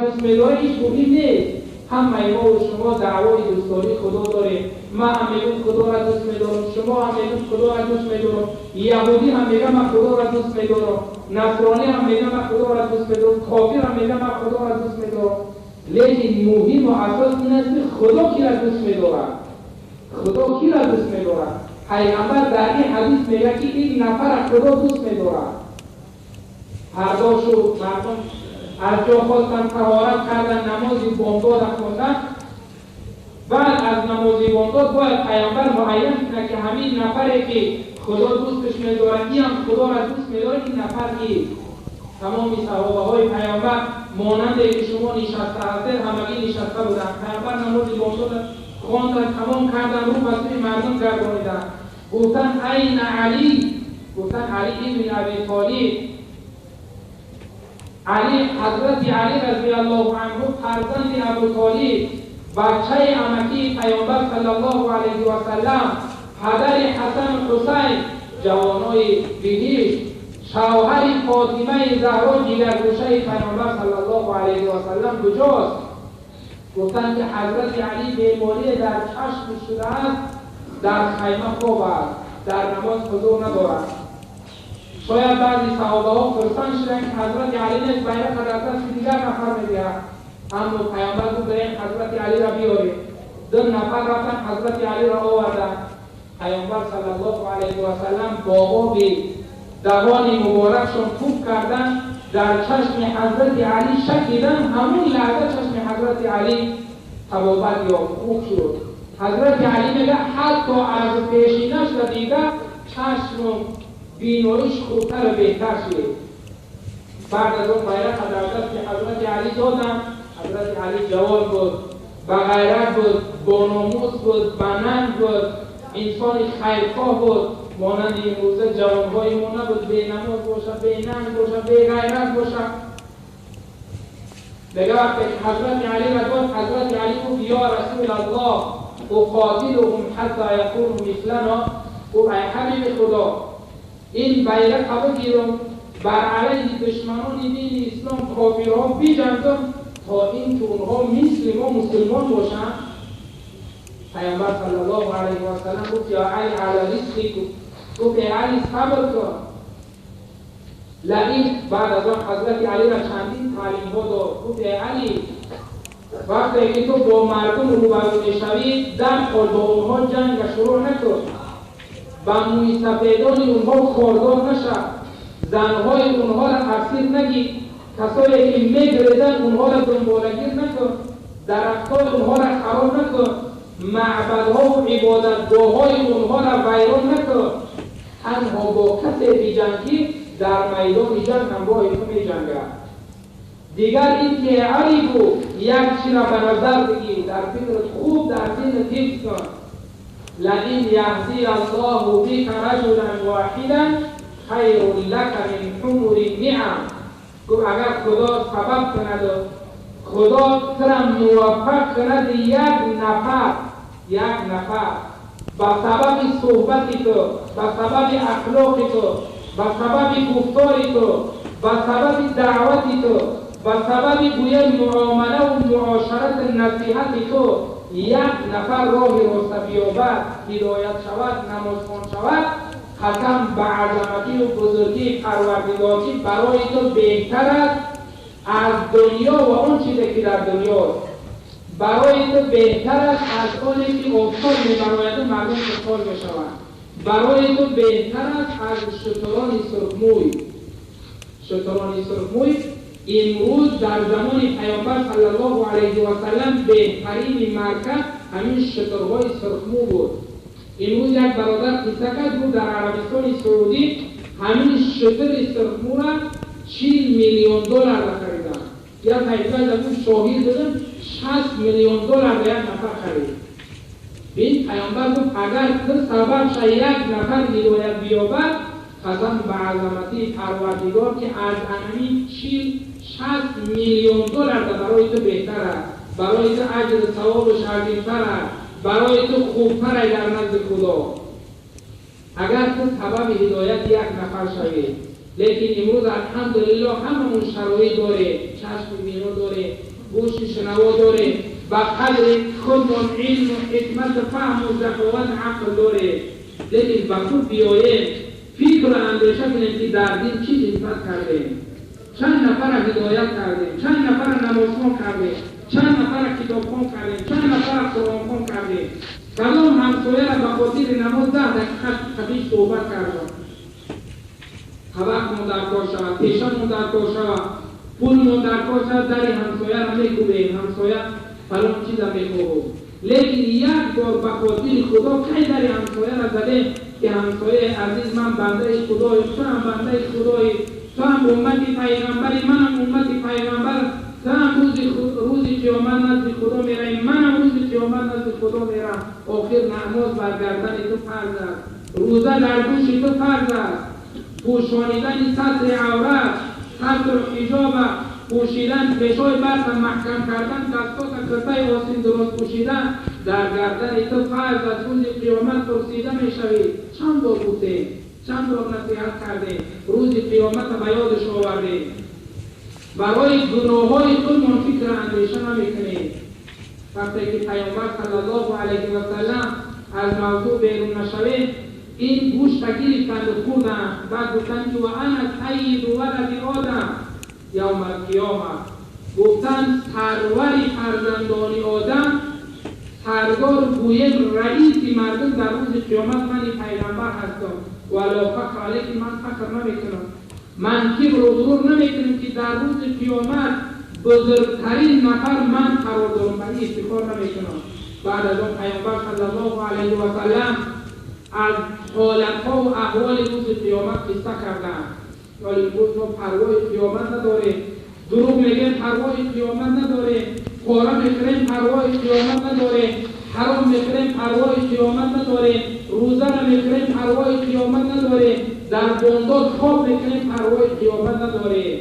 دوست می‌داره هیچ مهم نیست. همه ما و شما دعوای دوستداری خدا داریم. من هم میگم خدا را دوست می‌دارم، شما هم میگم خدا را دوست می‌دارم، یهودی هم میگه من خدا را دوست می‌دارم، نصرانی هم میگه من خدا را دوست می‌دارم، کافر هم میگه من خدا را دوست می‌دارم. لیکن مهم و اساس این است که خدا کی را دوست می‌دارد. خدا کی را دوست می‌دارد؟ پیغمبر در این حدیث میگه که این نفر خدا دوست می‌دارد. پردا شد، مردم از جا خواستن، طهارت کردن، نماز بامداد خواندن. بعد از نماز بامداد باید پیامبر معین کنه که همین نفری که خدا دوستش می‌دارد، این هم خدا را دوست می‌دارد، این نفر کیست؟ تمام صحابه های پیامبر مانند که شما نشسته هستید همگی نشسته بودند. پیامبر نماز بامداد خواندن، تمام کردن، رو به سوی مردم گردانیدن، گفتن این علی، گفتن علی ابن ابی طالب، علی حضرت علی رضی الله عنه فرزند ابو طالب، بچه عمکی پیامبر صلی الله علیه و سلم، پدر حسن و حسین، جوانای بهشت، شوهر فاطمه زهرا، جگرگوشه پیامبر صلی الله علیه و سلم کجاست؟ گفتند که حضرت علی بیماری در چشم شده است، در خیمه خواب است، در نماز حضور ندارد. شاید بعضی صحابه ها خرسند شدند که حضرت علی نیست، بیرق در دست دیگر نفر میدهد. اما پیامبر گفت بریم حضرت علی را بیاریم. دو نفر رفتن حضرت علی را آوردند. پیامبر صلی الله علیه و سلم با آب دهان مبارکشون توف کردند، در چشم حضرت علی شکیدن، همون لحظه چشم حضرت علی طبابت یافت، خوب شد. حضرت علی میگه حتی از پیشینش را دیده چشم بیناییش خوبتر و بهتر شد. بعد از اون بیرق در دست حضرت علی دادن. حضرت علی جوان بود، با غیرت بود، با ناموس بود، با ننگ بود، انسان خیرخواه بود. مانند امروزه جوانهای ما نبود، بی نماز باشه، بی ننگ باشه، بی غیرت باشه. دیگه وقتی حضرت علی را گفت، حضرت علی گفت یا رسول الله اقاتلهم حتی یکونوا مثلنا. گفت ای حبیب خدا، این بیرق بگیرم بر علیه دشمنان دین اسلام کافرها بجنگم تا اینکه اونها مثل ما مسلمان باشند. پیامبر صلی الله علیه و سلم گفت یا علی علی رزقک، گفت ای علی صبر کن. لئن بعد از آن حضرت علی را چندین تعلیم ها داد. گفت ای علی وقتی که تو با مردم روبرو میشوی در حال با اونها جنگ شروع نکن، با موی سفیدان اونها خاردار نشد، زنهای اونها را اسیر نگیر، کسایی که میگریزند اونها را دنبالگیر نکن، درختهای اونها را خراب نکن، معبدها و عبادتگاه‌های اونها را ویران نکن. تنها با کسی بجنگی در میدان جنگ همراه تو میجنگد. دیگر این که علی گفت یک چیز را به نظر بگیر، در فکرت خوب در ذهنت حفظ کن، لئن یهدی الله بک رجلا واحدا خیر لک من حمر النعم. گفت اگر خدا سبب کند و خدا تو را موفق کند یک نفر، یک نفر با سبب صحبت تو، با سبب اخلاق تو، با سبب گفتار تو، با سبب دعوت تو، با سبب گویا معامله و معاشرت نصیحت تو، یک نفر راه راست بیابد، هدایت شود، نمازخوان شود، قسم به عظمتی و بزرگی پروردگاری برای تو بهتر است از دنیا و آن چیزی که در دنیاست. برای تو بهتر است از آنی که آفتاب می‌براید و مردم خوشحال می‌شوند. برای تو بهتر است از شتران سرخموی. شتران سرخموی امروز در زمان پیامبر صلی الله علیه و سلم بهترین مرکز همین شترهای سرخمو بود. امروز یک برادر قصه کرد، بود در عربستان سعودی همین شتر سرخمو را 40 میلیون دلار را خریدن. یک پیدا از اون شاهی دادن 60 میلیون دلار به یک نفر خرید. این پیامبر گفت اگر تو سبب شوی یک نفر هدایت بیابد، قسم به عظمتی پروردگار که از انمی 60 میلیون دلار برای تو بهتر است، برای تو اجر ثوابش عظیمتر است، برای تو خوبتر است در نزد خدا، اگر تو سبب هدایت یک نفر شوی. لیکن امروز الحمدلله هممون شرایط داره، چشم بینا داره، гӯши шунаво дорем, ба қадри худмон илму ҳикмату фаҳму заковат ақл дорем. Лекин ба худ биёем, фикру андеша кунем, ки дар дин чӣ хизмат кардем, чанд нафара ҳидоят кардем, чанд нафара намозхон кардем, чанд нафара китобхон кардем, чанд нафара қуръонхон кардем, кадом ҳамсояра ба хотири намоз 10 дақиқа қабиш суҳбат кардам. Вақтмон дар кор шавад, пешамон дар кор шавад, пулмон дар кор шавад, дари ҳамсояро мекӯбем, ҳамсоя фалон чиза мехоҳад. Лекин як бор ба хотири Худо кай дари ҳамсояро задем, ки ҳамсояи азиз, ман бандаи Худои, ту ҳам бандаи Худои, ту ҳам уммати пайғамбари, манам уммати пайғамбар, ту ҳам рӯзи қиёмат назди Худо меравӣ, манам рӯзи қиёмат назди Худо меравам. Охир намоз бар гардани ту фарз аст, рӯза дар гӯши ту фарз аст, пӯшонидани сатри аврат, сатру ҳиҷоба пӯшидан, пешои барта маҳкам кардан, дастота киртаи осин дуруст пӯшидан дар гардани ту фарз аст. Рӯзи қиёмат пурсида мешавӣ. Чанд бор гуфтем, чанд бор насиҳат кардем, рӯзи қиёмата ба ёдаш овардем. Барои гуноҳҳои худмон фикру андеша намекунем. Вақте ки Пайғамбар саллаллоҳу алайҳи васаллам аз мавзӯъ берун нашавем, ин гӯшта гирифтанду хӯрданд, баъд гуфтанд, ки ва ана сайиду валади Одам явма алқиёма. Гуфтанд, сарвари фарзандони Одам, сардор, гӯем раиси мардум дар рӯзи қиёмат мани пайғамбар ҳастам. Вало фахр, лекин ман фахр намекунам, ман кибру ғурур намекунам, ки дар рӯзи қиёмат бузургтарин нафар ман қарор дорам, ба ин ифтихор намекунам. Баъд аз он Пайғамбар саллаллоҳу алайҳи васаллам аз ҳолатҳо ва аҳволи рӯзи қиёмат қисса карданд. Вале имрӯз мо парвои қиёмат надорем, дурӯғ мегӯем, парвои қиёмат надорем, пора мехӯрем, парвои қиёмат надорем, ҳаром мехӯрем, парвои қиёмат надорем, рӯза намехӯрем, парвои қиёмат надорем, дар бондод хоб мекунем, парвои қиёмат надорем.